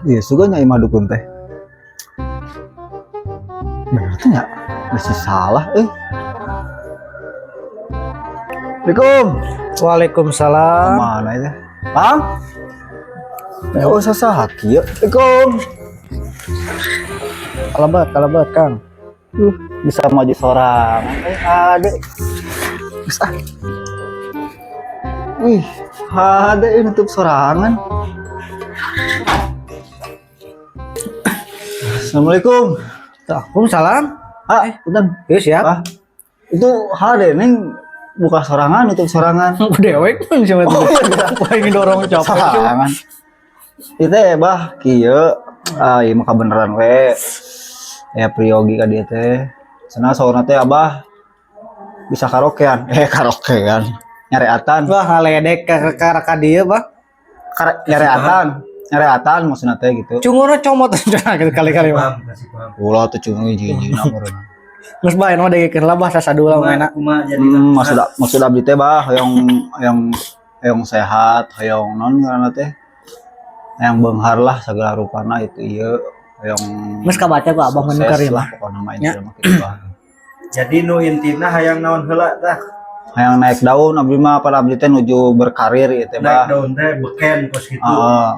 Iya, sugan nya imah dukun teh. Bener tuh nya? Masih salah eh. Assalamualaikum. Waalaikumsalam. Mana itu? Bang? Oh, sasah kieu. Assalamualaikum. Kalebet, kalebet, Kang. Bisa maju sorangan. Eh, ada. Geus ah. Wih, ada yang nutup sorangan. Assalamualaikum. Waalaikumsalam. Ah, punten. Yuk siap. Ah, itu hade neng buka sorangan, nutup sorangan. Dewek pun cuma Oh, iya. Wah, ini dorong capek. Sorangan. Itu ya, bah, kieu. Ah, ieu mah kabeneran we. Ya priyogi ka dieu teh. Cenah saurna teh Abah bisa karaokean. Eh, karaokean. Nyareatan. Wah, ngaledek ke ka dieu, Bah. Nyareatan. Nyareatan maksudna teh gitu. Cungurna comot cenah gitu kali-kali mah. Paham, kasih paham. Ulah tuh cuma hiji-hiji meureun. Geus bae mah degekeun lah bahasa sadula mah enak. Kumaha jadi Maksud maksud abdi teh bah hoyong hoyong hoyong sehat, hoyong non ngaranna teh. Yang beunghar lah segala rupana itu ieu hoyong Geus kabaca ku Abah mun sukses keur lah mah. Pokokna mah Ya. intina mah kitu bah. Jadi nu intina hayang naon heula tah? Hayang naik daun abdi mah, pada abdi teh nuju berkarir ieu teh Naik bah. daun teh beken kos kitu. Heeh.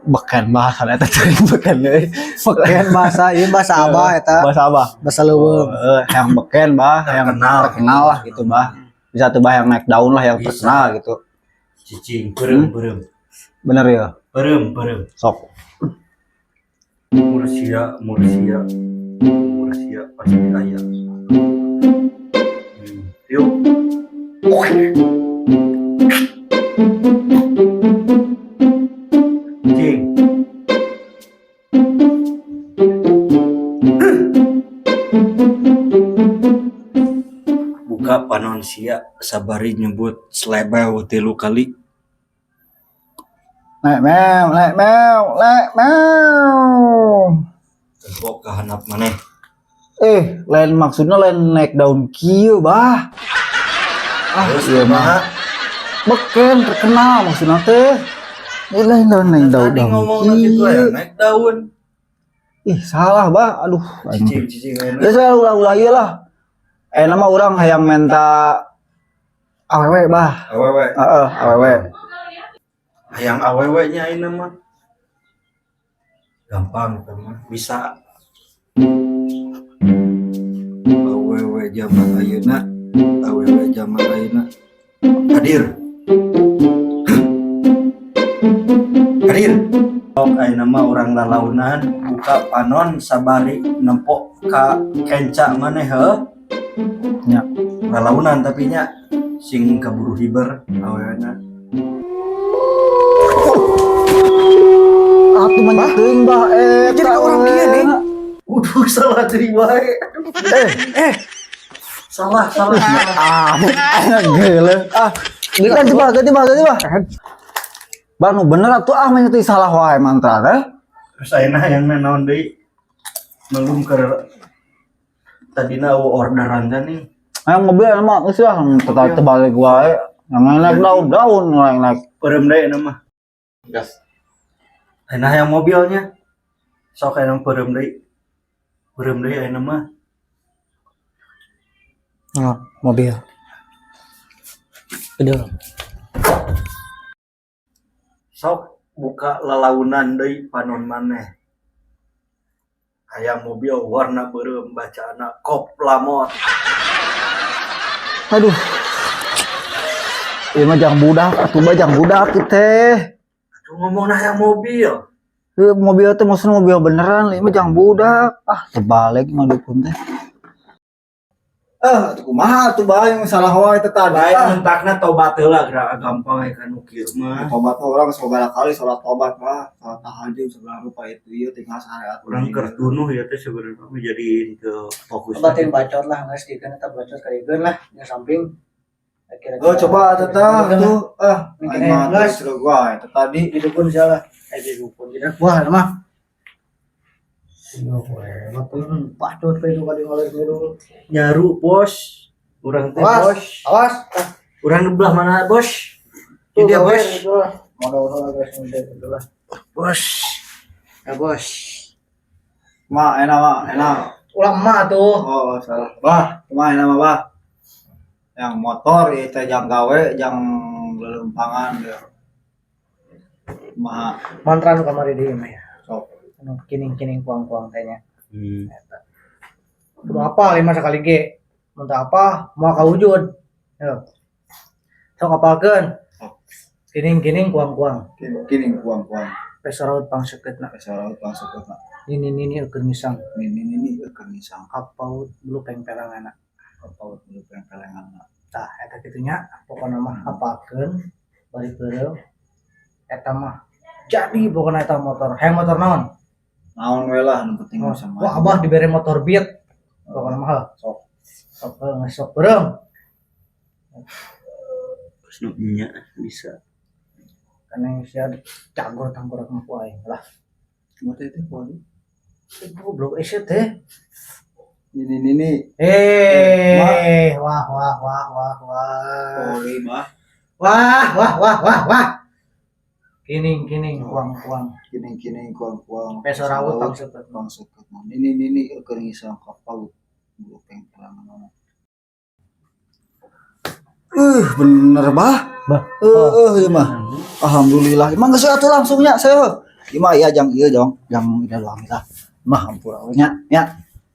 Beken bahasa eta teh beken deui. Beken bahasa ieu bahasa Abah eta. Bahasa Abah. Bahasa leuweung. Heeh, yang beken bah, yang Terkenal. Terkenal lah gitu bah. Bisa tuh bah yang naik daun lah yang Bisa. Terkenal gitu. Cicing, beureum beureum. Bener ya? Beureum beureum. Sok. Mursia, Mursia. Mursia pasti aya. Yuk. Cing. Buka panon sia sabari nyebut slebew tilu kali. Lek mew, lek mew, lek mew. Tepok ka handap maneh. Eh, lain maksudnya lain naik daun kieu, bah. Ah, Terus iya mah. kumaha? Beken terkenal maksudnya teh. Eh, lain daun naik daun Tadi daun ngomong gitu ya, kieu. Naik daun. Ih, salah, bah. Aduh, aing. Cicing cicing Ya saya ulah-ulah ieu lah. Eh, nama orang hayang menta awewe, bah. Awewe. Heeh, awewe. Hayang awewe nya ayeuna mah. Gampang eta mah, bisa. Awewe zaman ayeuna, awewe zaman ayeuna. Hadir. Hadir. Sok ayeuna mah urang lalaunan buka panon sabari nempok ka kenca maneh heuh. Nya. Lalaunan tapi nya sing kaburu hiber awewena. Atuh mah teuing bah eh. Jadi ka urang kieu nih. Udah salah deui wae. Eh, Eh, Salah, salah. Ah, gila. Ah, ganti bah, ganti bah, ganti bah. Bah, nu bener atuh ah mah teh salah wae mantra teh. Terus ayeuna hayang naon deui? Melum keur tadina eueuh orderan teh nih. Hayang mobil mah geus lah tetap terbalik wae. Yang naik daun-daun naik naik. Peureum deui ayeuna mah. Gas. Ayeuna hayang mobilnya. Sok ayeuna peureum deui. Peureum deui ayeuna mah. Oh, mobil. Gede. Sok buka lalaunan deui panon maneh. Hayang mobil warna beureum bacaana kop lamot. Aduh. Ieu mah jang budak atuh bah jang budak ieu teh. Aduh ngomong hayang mobil. Ieu mobil teh maksudna mobil beneran, ieu mah jang budak. Ah, terbalik mah dukun teh. Ah, atuh kumaha atuh bah yang salah wae teh tadi. Lain Ah. mentakna tobat heula geura gampang we kan nu kieu mah. Tobat mah orang sabaraha kali sholat tobat mah, sholat tahajud segala rupa itu ieu tinggal syariat. Urang keur tunuh ya teh sebenarnya mah jadi ke fokus. Batin bacot lah, geus dikeun eta bacot kadiekeun lah, di samping. Kira-kira. Oh, coba teteh tuh ah, Mikirnya aing mah geus. terus gua itu tadi. Di dukun salah. Eh, di dukun tidak wah mah. Iya, hebat tuh. Bacot itu kali ngalir ngidul. Nyaru bos. Urang teh Awas, bos. awas. Urang di belah mana bos? Tuh, Ini dia gawe bos. itu lah. Modal guys, itu lah. Bos. Ya, Bos. Ma, enak, Ma, enak. Ulah emak tuh. Oh, salah. Bah, kumaha enak mah, Bah? Yang motor ieu teh jang gawe, jang lelempangan ya. Kumaha? Mantra nu kamari deui mah ya. Sok. Anu kining-kining kuang-kuang teh nya. Kudu apa lima sekali ge. Mun teu apa moal kawujud. Yo. Sok apalkeun. Sok. Kining-kining kuang-kuang. Kining kuang-kuang. Peso raut pangsekeutna. Peso raut pangsekeutna. Nini nini eukeun ngisang. Nini nini eukeun ngisang. Kapaut bulu pengpelanganna. Kapaut bulu pengpelanganna. Tah, eta kitu nya, pokona mah hafalkeun bari peureum. Eta mah jadi pokona eta motor. Hayang motor naon? Naon we lah, nu penting Oh, bisa. wah, Abah dibere motor Beat. Pokona mah heuh. Sok. Sok heuh, sok peureum. Terus nu nya bisa. Karena yang sia cagor tangkorak mah ku aing lah. Kumaha teh teh kuali? Goblok ese teh. Nini nini. Eh, wah wah wah wah wah. Oli mah. Wah wah wah wah wah. Kining kining kuang kuang. Kining kining kuang kuang. Peso raut pangsekeutna. Pangsekeutna. Nini nini eukeun ngisang kapaut bulu pengpelanganna. Bener, Bah. Bah. Eh, ieu mah. Alhamdulillah. Emang geus atuh langsung nya saya. Ieu mah ya jang ieu jong, jang ida doang lah. Mah ampura we nya, nya.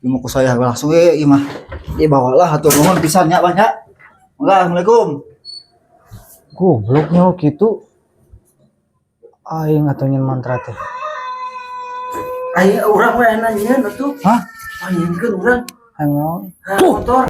Ieu mah ku saya langsung we ieu mah. Ieu bawalah hatur nuhun pisan nya, Bah, nya. Mangga, Assalamualaikum. Gobloknya gitu. Aing atuh nyen mantra teh. Ayo urang we nanyieun atuh. Hah? Nyieunkeun urang. Hayang naon? Motor.